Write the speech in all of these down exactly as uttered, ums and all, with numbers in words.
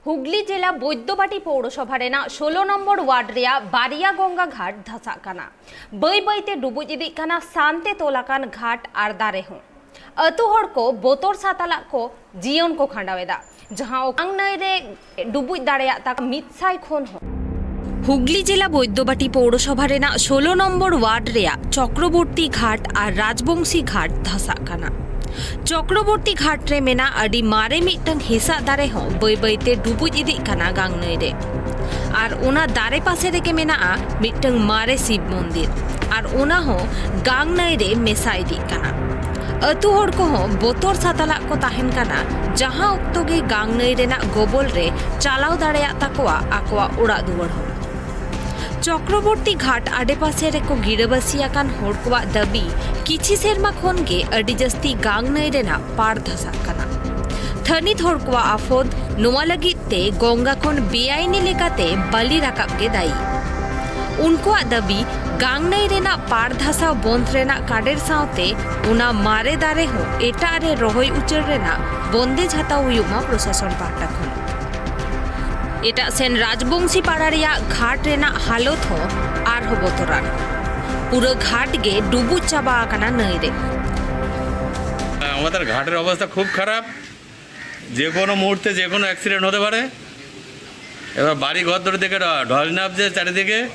ᱦᱩᱜᱽᱞᱤ ᱡᱮᱞᱟ ᱵᱳᱭᱫᱽᱫᱚᱵᱟᱴᱤ ᱯᱳᱣᱨᱚᱥᱚᱵᱷᱟ ᱨᱮᱱᱟᱜ ᱥᱳᱞᱳ ᱱᱚᱢᱵᱚᱨ ᱣᱟᱨᱰ ᱨᱮᱭᱟᱜ ᱵᱟᱨᱭᱟ ᱜᱚᱝᱜᱟ ᱜᱷᱟᱴ ᱫᱷᱟᱥᱟᱜ ᱠᱟᱱᱟ᱾ ᱵᱟᱹᱭ ᱵᱟᱹᱭ ᱛᱮ ᱰᱩᱵᱩᱡ ᱤᱫᱤᱜ ᱠᱟᱱᱟ ᱥᱟᱱ ᱛᱮ ᱛᱚᱞ ᱟᱠᱟᱱ ᱜᱷᱟᱴ ᱟᱨ ᱫᱟᱨᱮ ᱦᱚᱸ᱾ ᱟᱹᱛᱩ ᱦᱚᱲ ᱠᱚ ᱵᱚᱛᱚᱨ ᱥᱟᱛᱟᱞᱟᱜ ᱠᱚ ᱡᱤᱭᱚᱱ ᱠᱚ ᱠᱷᱟᱸᱰᱟᱣ ᱮᱫᱟ, ᱡᱟᱦᱟᱸ ᱚᱠᱟᱝ ᱱᱟᱹᱭ ᱨᱮ ᱰᱩᱵᱩᱡ ᱫᱟᱲᱮᱭᱟᱜ ᱛᱟᱠᱚ ᱢᱤᱫ ᱥᱟᱭ ᱠᱷᱚᱱ ᱦᱚᱸ᱾ ᱦᱩᱜᱽᱞᱤ ᱡᱮᱞᱟ ᱵᱳᱭᱫᱽᱫᱚᱵᱟᱴᱤ ᱯᱳᱣᱨᱚᱥᱚᱵᱷᱟ ᱨᱮᱱᱟᱜ ᱥᱳᱞᱳ ᱱᱚᱢᱵᱚᱨ ᱣᱟᱨᱰ ᱨᱮᱭᱟᱜ ᱪᱚᱠᱨᱚᱵᱚᱨᱛᱤ ᱜᱷᱟᱴ ᱟᱨ ᱨᱟᱡᱽᱵᱚᱝᱥᱤ ᱜᱷᱟᱴ ᱫᱷᱟᱥᱟᱜ ᱠᱟᱱᱟ᱾ ᱪᱚᱠᱨᱚᱵᱚᱨᱛᱤ ᱜᱷᱟᱴ ᱨᱮ ᱢᱮᱱᱟᱜ ᱟᱹᱰᱤ ᱢᱟᱨᱮ ᱢᱤᱫᱴᱟᱝ ᱦᱮᱸᱥᱟᱜ ᱫᱟᱨᱮ ᱦᱚᱸ ᱵᱟᱹᱭ ᱵᱟᱹᱭ ᱛᱮ ᱰᱩᱵᱩᱡ ᱤᱫᱤᱜ ᱠᱟᱱᱟ ᱜᱟᱝ ᱱᱟᱹᱭ ᱨᱮ᱾ ᱟᱨ ᱚᱱᱟ ᱫᱟᱨᱮ ᱯᱟᱥᱮ ᱨᱮᱜᱮ ᱢᱮᱱᱟᱜᱼᱟ ᱢᱤᱫᱴᱟᱝ ᱢᱟᱨᱮ ᱥᱤᱵ ᱢᱚᱱᱫᱤᱨ, ᱟᱨ ᱚᱱᱟ ᱦᱚᱸ ᱜᱟᱝ ᱱᱟᱹᱭ ᱨᱮ ᱢᱮᱥᱟ ᱤᱫᱤᱜ ᱠᱟᱱᱟ᱾ ᱟᱹᱛᱩ ᱦᱚᱲ ᱠᱚᱦᱚᱸ ᱵᱚᱛᱚᱨ ᱥᱟᱛᱟᱞᱟᱜ ᱠᱚ ᱛᱟᱦᱮᱱ ᱠᱟᱱᱟ, ᱡᱟᱦᱟᱸ ᱚᱠᱛᱚ ᱜᱮ ᱜᱟᱝ ᱱᱟᱹᱭ ᱨᱮᱱᱟᱜ ᱜᱚᱵᱚᱞ ᱨᱮ ᱪᱟᱞᱟᱣ ᱫᱟᱲᱮᱭᱟᱜ ᱛᱟᱠᱚᱣᱟ ᱟᱠᱚᱣᱟᱜ ᱚᱲᱟᱜ ᱫᱩᱣᱟᱹᱨ ᱦᱚᱸ᱾ ᱪᱚᱠᱨᱚᱵᱚᱨᱛᱤ ᱜᱷᱟᱴ ᱟᱰᱮᱯᱟᱥᱮ ᱨᱮᱠᱚ ᱜᱤᱨᱟᱹᱵᱟᱹᱥᱤ ᱟᱠᱟᱱ ᱦᱚᱲ ᱠᱚᱣᱟᱜ ᱫᱟᱹᱵᱤ, ᱠᱤᱪᱷᱤ ᱥᱮᱨᱢᱟ ᱠᱷᱚᱱ ᱜᱮ ᱟᱹᱰᱤ ᱡᱟᱹᱥᱛᱤ ᱜᱟᱝ ᱱᱟᱹᱭ ᱨᱮᱱᱟᱜ ᱯᱟᱲ ᱫᱷᱟᱥᱟᱜ ᱠᱟᱱᱟ᱾ ᱛᱷᱟᱹᱱᱤᱛ ᱦᱚᱲ ᱠᱚᱣᱟᱜ ᱟᱯᱷᱚᱫ, ᱱᱚᱣᱟ ᱞᱟᱹᱜᱤᱫ ᱛᱮ ᱜᱚᱝᱜᱟ ᱠᱷᱚᱱ ᱵᱮᱟᱭᱤᱱᱤ ᱞᱮᱠᱟᱛᱮ ᱵᱟᱹᱞᱤ ᱨᱟᱠᱟᱵ ᱜᱮ ᱫᱟᱭᱤ᱾ ᱩᱱᱠᱩᱣᱟᱜ ᱫᱟᱹᱵᱤ, ᱜᱟᱝ ᱱᱟᱹᱭ ᱨᱮᱱᱟᱜ ᱯᱟᱲ ᱫᱷᱟᱥᱟᱣ ᱵᱚᱱᱫᱷ ᱨᱮᱱᱟᱜ ᱠᱟᱰᱮᱨ ᱥᱟᱶᱛᱮ ᱚᱱᱟ ᱢᱟᱨᱮ ᱫᱟᱨᱮ ᱦᱚᱸ ᱮᱴᱟᱜ ᱨᱮ ᱨᱚᱦᱚᱭ ᱩᱪᱟᱹᱲ ᱨᱮᱱᱟᱜ ᱵᱚᱱᱫᱮᱡᱽ ᱦᱟᱛᱟᱣ ᱦᱩᱭᱩᱜ ᱢᱟ ᱯᱨᱚᱥᱟᱥᱚᱱ ᱯᱟᱦᱴᱟ ᱠᱷᱚᱱ᱾ ᱮᱴᱟᱜ ᱥᱮᱱ ᱨᱟᱡᱽᱵᱚᱝᱥᱤ ᱯᱟᱲᱟ ᱨᱮᱭᱟᱜ ᱜᱷᱟᱴ ᱨᱮᱱᱟᱜ ᱦᱟᱞᱚᱛ ᱦᱚᱸ ᱟᱨᱦᱚᱸ ᱵᱚᱛᱚᱨᱟᱱ᱾ ᱯᱩᱨᱟᱹ ᱜᱷᱟᱴ ᱜᱮ ᱰᱩᱵᱩᱡ ᱪᱟᱵᱟ ᱟᱠᱟᱱᱟ ᱱᱟᱹᱭ ᱨᱮ᱾ আমাদের ঘাটের অবস্থা খুব খারাপ। যে কোনো মুহূর্তে যে কোনো অ্যাক্সিডেন্ট হতে পারে। এবার বাড়ি ঘর দৌড়ে দেখে ঢ- ঢল নামছে চারিদিকে।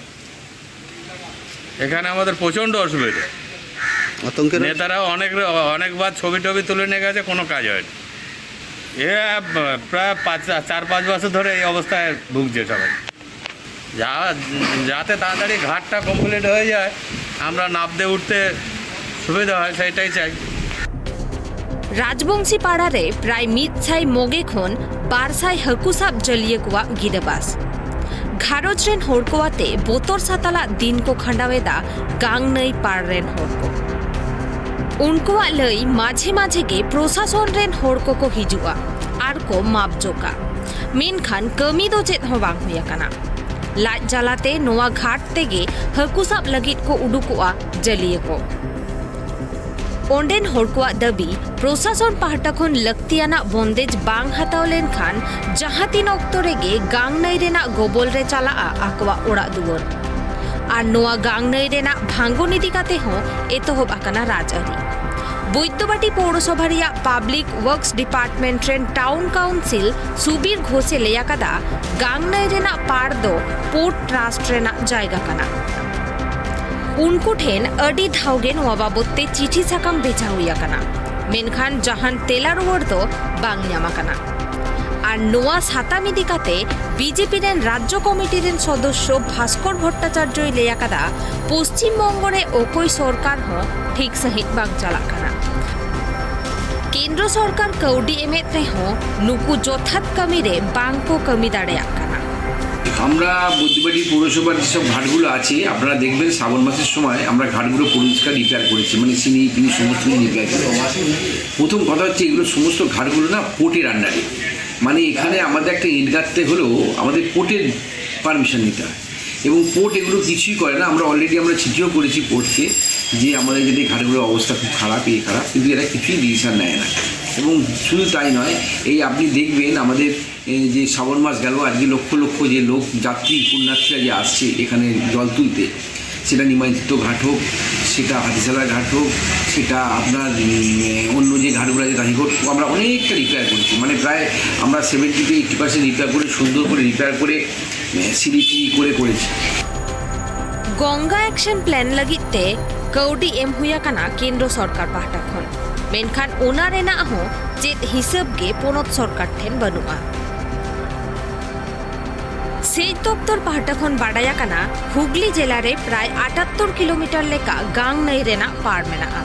এখানে আমাদের প্রচণ্ড অসুবিধা। আতঙ্কে রয়েছে। নেতারাও অনেক অনেকবার ছবি টবি তুলে নিয়ে গেছে, কোনো কাজ হয়নি। এ আহ, প্রায় পাঁচ চার পাঁচ বছর ধরে এই অবস্থায় ভুগছে সবাই। যা যাতে তাড়াতাড়ি ঘাটটা কমপ্লিট হয়ে যায়, আমরা নাবতে উঠতে সুবিধা হয়, সেইটাই চাই। ᱨᱟᱡᱽᱵᱚᱝᱥᱤ ᱯᱟᱲᱟ ᱨᱮ ᱯᱨᱟᱭ ᱢᱤᱫ ᱥᱟᱭ ᱢᱚᱜᱮ ᱠᱷᱚᱱ ᱵᱟᱨ ᱥᱟᱭ ᱦᱟᱹᱠᱩ ᱥᱟᱵ ᱡᱟᱹᱞᱤᱭᱟᱹ ᱠᱚᱣᱟᱜ ᱜᱤᱨᱟᱹᱵᱟᱥ᱾ ᱜᱷᱟᱨᱚᱸᱡᱽ ᱨᱮᱱ ᱦᱚᱲ ᱠᱚ ᱟᱛᱮ ᱵᱚᱛᱚᱨ ᱥᱟᱛᱟᱞᱟᱜ ᱫᱤᱱ ᱠᱚ ᱠᱷᱟᱸᱰᱟᱣ ᱮᱫᱟ ᱜᱟᱝ ᱱᱟᱹᱭ ᱯᱟᱲ ᱨᱮᱱ ᱦᱚᱲ ᱠᱚ᱾ ᱩᱱᱠᱩᱣᱟᱜ ᱞᱟᱹᱭ, ᱢᱟᱡᱷᱮ ᱢᱟᱡᱷᱮ ᱜᱮ ᱯᱨᱚᱥᱟᱥᱚᱱ ᱨᱮᱱ ᱦᱚᱲ ᱠᱚᱠᱚ ᱦᱤᱡᱩᱜᱼᱟ ᱟᱨ ᱠᱚ ᱢᱟᱯ ᱡᱚᱠᱟ, ᱢᱮᱱᱠᱷᱟᱱ ᱠᱟᱹᱢᱤ ᱫᱚ ᱪᱮᱫ ᱦᱚᱸ ᱵᱟᱝ ᱦᱩᱭ ᱟᱠᱟᱱᱟ᱾ ᱞᱟᱡ ᱡᱟᱞᱟᱛᱮ ᱱᱚᱣᱟ ᱜᱷᱟᱴ ᱛᱮᱜᱮ ᱦᱟᱹᱠᱩ ᱥᱟᱵ ᱞᱟᱹᱜᱤᱫ ᱠᱚ ᱩᱰᱩᱠᱚᱜᱼᱟ ᱡᱟᱹᱞᱤᱭᱟᱹ ᱠᱚ᱾ ᱚᱸᱰᱮᱱ ᱦᱚᱲ ᱠᱚᱣᱟᱜ ᱫᱟᱹᱵᱤ, ᱯᱨᱚᱥᱟᱥᱚᱱ ᱯᱟᱦᱴᱟ ᱠᱷᱚᱱ ᱞᱟᱹᱠᱛᱤᱭᱟᱱᱟᱜ ᱵᱚᱱᱫᱮᱡ ᱵᱟᱝ ᱦᱟᱛᱟᱣ ᱞᱮᱱᱠᱷᱟᱱ ᱡᱟᱦᱟᱸ ᱛᱤᱱ ᱚᱠᱛᱚ ᱨᱮᱜᱮ ᱜᱟᱝ ᱱᱟᱹᱭ ᱨᱮᱱᱟᱜ ᱜᱚᱵᱚᱞ ᱨᱮ ᱪᱟᱞᱟᱜᱼᱟ ᱟᱠᱚᱣᱟᱜ ᱚᱲᱟᱜ ᱫᱩᱣᱟᱹᱨ᱾ ᱟᱨ ᱱᱚᱣᱟ ᱜᱟᱝ ᱱᱟᱹᱭ ᱨᱮᱱᱟᱜ ᱵᱷᱟᱸᱜᱚᱱ ᱤᱫᱤ ᱠᱟᱛᱮ ᱦᱚᱸ ᱮᱛᱚᱦᱚᱵ ᱟᱠᱟᱱᱟ ᱨᱟᱡᱽᱟᱹᱨᱤ᱾ ᱵᱳᱭᱫᱚᱵᱟᱴᱤ ᱯᱳᱣᱨᱚᱥᱚᱵᱷᱟ ᱨᱮᱭᱟᱜ ᱯᱟᱵᱽᱞᱤᱠ ᱣᱟᱨᱠᱥ ᱰᱤᱯᱟᱨᱴᱢᱮᱱᱴ ᱨᱮᱱ ᱴᱟᱣᱩᱱ ᱠᱟᱣᱩᱱᱥᱤᱞ ᱥᱩᱵᱤᱨ ᱜᱷᱳᱥᱮ ᱞᱟᱹᱭ ᱟᱠᱟᱫᱟ, ᱜᱟᱝ ᱱᱟᱹᱭ ᱨᱮᱱᱟᱜ ᱯᱟᱲ ᱫᱚ ᱯᱳᱨᱴ ᱴᱨᱟᱥᱴ ᱨᱮᱱᱟᱜ ᱡᱟᱭᱜᱟ ᱠᱟᱱᱟ᱾ ᱩᱱᱠᱩ ᱴᱷᱮᱱ ᱟᱹᱰᱤ ᱫᱷᱟᱣ ᱜᱮ ᱱᱚᱣᱟ ᱵᱟᱵᱚᱛ ᱛᱮ ᱪᱤᱴᱷᱤ ᱥᱟᱠᱟᱢ ᱵᱷᱮᱡᱟ ᱦᱩᱭ ᱟᱠᱟᱱᱟ, ᱢᱮᱱᱠᱷᱟᱱ ᱡᱟᱦᱟᱱ ᱛᱮᱞᱟ ᱨᱩᱣᱟᱹᱲ ᱫᱚ ᱵᱟᱝ ᱧᱟᱢ ᱟᱠᱟᱱᱟ᱾ ᱟᱨ ᱱᱚᱣᱟ ᱥᱟᱛᱟᱢ ᱤᱫᱤ ᱠᱟᱛᱮ ᱵᱤᱡᱮᱯᱤ ᱨᱮᱱ ᱨᱟᱡᱽᱡᱚ ᱠᱚᱢᱤᱴᱤ ᱨᱮᱱ ᱥᱚᱫᱚᱥᱥᱚ ᱵᱷᱟᱥᱠᱚᱨ ᱵᱷᱚᱴᱴᱟᱪᱟᱨᱡᱚᱭ ᱞᱟᱹᱭ ᱟᱠᱟᱫᱟ, ᱯᱚᱥᱪᱤᱢ ᱵᱚᱝᱜᱚ ᱨᱮ ᱚᱠᱚᱭ ᱥᱚᱨᱠᱟᱨ ᱦᱚᱸ ᱴᱷᱤᱠ ᱥᱟᱺᱦᱤᱡ ᱵᱟᱝ ᱪᱟᱞᱟᱜ ᱠᱟᱱᱟ᱾ ᱠᱮᱱᱫᱨᱚ ᱥᱚᱨᱠᱟᱨ ᱠᱟᱹᱣᱰᱤ ᱮᱢᱮᱫ ᱨᱮᱦᱚᱸ ᱱᱩᱠᱩ ᱡᱚᱛᱷᱟᱛ ᱠᱟᱹᱢᱤ ᱨᱮ ᱵᱟᱝ ᱠᱚ ᱠᱟᱹᱢᱤ ᱫᱟᱲᱮᱭᱟᱜ ᱠᱟᱱᱟ᱾ আমরা বৈদ্যবাটি পৌরসভার যেসব ঘাটগুলো আছে, আপনারা দেখবেন শ্রাবণ মাসের সময় আমরা ঘাটগুলো পরিষ্কার, রিপেয়ার করেছি, মানে সিনি টিনি সমস্ত কিছু রিপেয়ার করেছি। প্রথম কথা হচ্ছে, এগুলো সমস্ত ঘাটগুলো না পোর্টের আন্ডারে, মানে এখানে আমাদের একটা ইট গাঁথতে হলেও আমাদের পোর্টের পারমিশন নিতে হয়। এবং পোর্ট এগুলো কিছুই করে না। আমরা অলরেডি আমরা চিঠিও করেছি পোর্টকে যে আমাদের যদি ঘাটগুলোর অবস্থা খুব খারাপ, এই খারাপ, কিন্তু এরা কিছুই ডিসিশন নেয় না। এবং শুধু তাই নয়, এই আপনি দেখবেন আমাদের এই যে শ্রাবণ মাস গেল, আজকে লক্ষ লক্ষ যে লোক, যাত্রী, পুণ্যার্থীরা যে আসছে এখানে জল তুলতে, সেটা নিমাইতীর্থ ঘাট হোক, সেটা হাতিশালা ঘাট হোক, সেটা আপনার উম, অন্য যে ঘাটগুলো আছে, তাহিকোট, আমরা অনেকটা রিপেয়ার করেছি। মানে প্রায় আমরা seventy to eighty percent repair করে, সুন্দর করে রিপেয়ার করে, সিঁড়ি টিড়ি করে করেছি। ᱜᱚᱝᱜᱟ ᱮᱠᱥᱚᱱ ᱯᱞᱟᱱ ᱞᱟᱹᱜᱤᱫ ᱛᱮ ᱠᱟᱹᱣᱰᱤ ᱮᱢ ᱦᱩᱭ ᱟᱠᱟᱱᱟ ᱠᱮᱱᱫᱨᱚ ᱥᱚᱨᱠᱟᱨ ᱯᱟᱦᱴᱟ ᱠᱷᱚᱱ, ᱢᱮᱱᱠᱷᱟᱱ ᱚᱱᱟ ᱨᱮᱱᱟᱜ ᱦᱚᱸ ᱪᱮᱫ ᱦᱤᱥᱟᱹᱵ ᱜᱮ ᱯᱚᱱᱚᱛ ᱥᱚᱨᱠᱟᱨ ᱴᱷᱮᱱ ᱵᱟᱹᱱᱩᱜᱼᱟ᱾ ᱥᱮᱪ ᱫᱚᱯᱛᱚᱨ ᱯᱟᱦᱴᱟ ᱠᱷᱚᱱ ᱵᱟᱰᱟᱭ ᱟᱠᱟᱱᱟ, ᱦᱩᱜᱽᱞᱤ ᱡᱮᱞᱟ ᱨᱮ ᱯᱨᱟᱭ ᱟᱴᱟᱛᱛᱚᱨ ᱠᱤᱞᱳᱢᱤᱴᱟᱨ ᱞᱮᱠᱟ ᱜᱟᱝ ᱱᱟᱹᱭ ᱨᱮᱱᱟᱜ ᱯᱟᱲ ᱢᱮᱱᱟᱜᱼᱟ᱾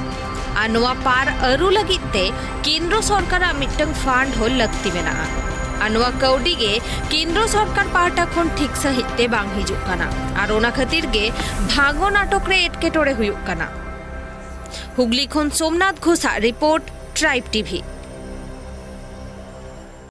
ᱟᱨ ᱱᱚᱣᱟ ᱯᱟᱨ ᱟᱹᱨᱩ ᱞᱟᱹᱜᱤᱫ ᱛᱮ ᱠᱮᱱᱫᱨᱚ ᱥᱚᱨᱠᱟᱨᱟᱜ ᱢᱤᱫᱴᱟᱝ ᱯᱷᱟᱱᱰ ᱦᱚᱸ ᱞᱟᱹᱠᱛᱤ ᱢᱮᱱᱟᱜᱼᱟ᱾ ᱟᱨ ᱱᱚᱣᱟ ᱠᱟᱹᱣᱰᱤ ᱜᱮ ᱠᱮᱱᱫᱨᱚ ᱥᱚᱨᱠᱟᱨ ᱯᱟᱦᱴᱟ ᱠᱷᱚᱱ ᱴᱷᱤᱠ ᱥᱟᱺᱦᱤᱡ ᱛᱮ ᱵᱟᱝ ᱦᱤᱡᱩᱜ ᱠᱟᱱᱟ᱾ ᱟᱨ ᱚᱱᱟ ᱠᱷᱟᱹᱛᱤᱨ ᱜᱮ ᱵᱷᱟᱸᱜᱚᱱ ᱟᱴᱚᱠ ᱨᱮ ᱮᱴᱠᱮᱴᱚᱬᱮ ᱦᱩᱭᱩᱜ ᱠᱟᱱᱟ᱾ ᱦᱩᱜᱽᱞᱤ ᱠᱷᱚᱱ ᱥᱳᱢᱱᱟᱛᱷ ᱜᱷᱳᱥᱟᱜ ᱨᱤᱯᱳᱨᱴ, ᱴᱨᱟᱭᱤᱵᱽ ᱴᱤᱵᱷᱤ᱾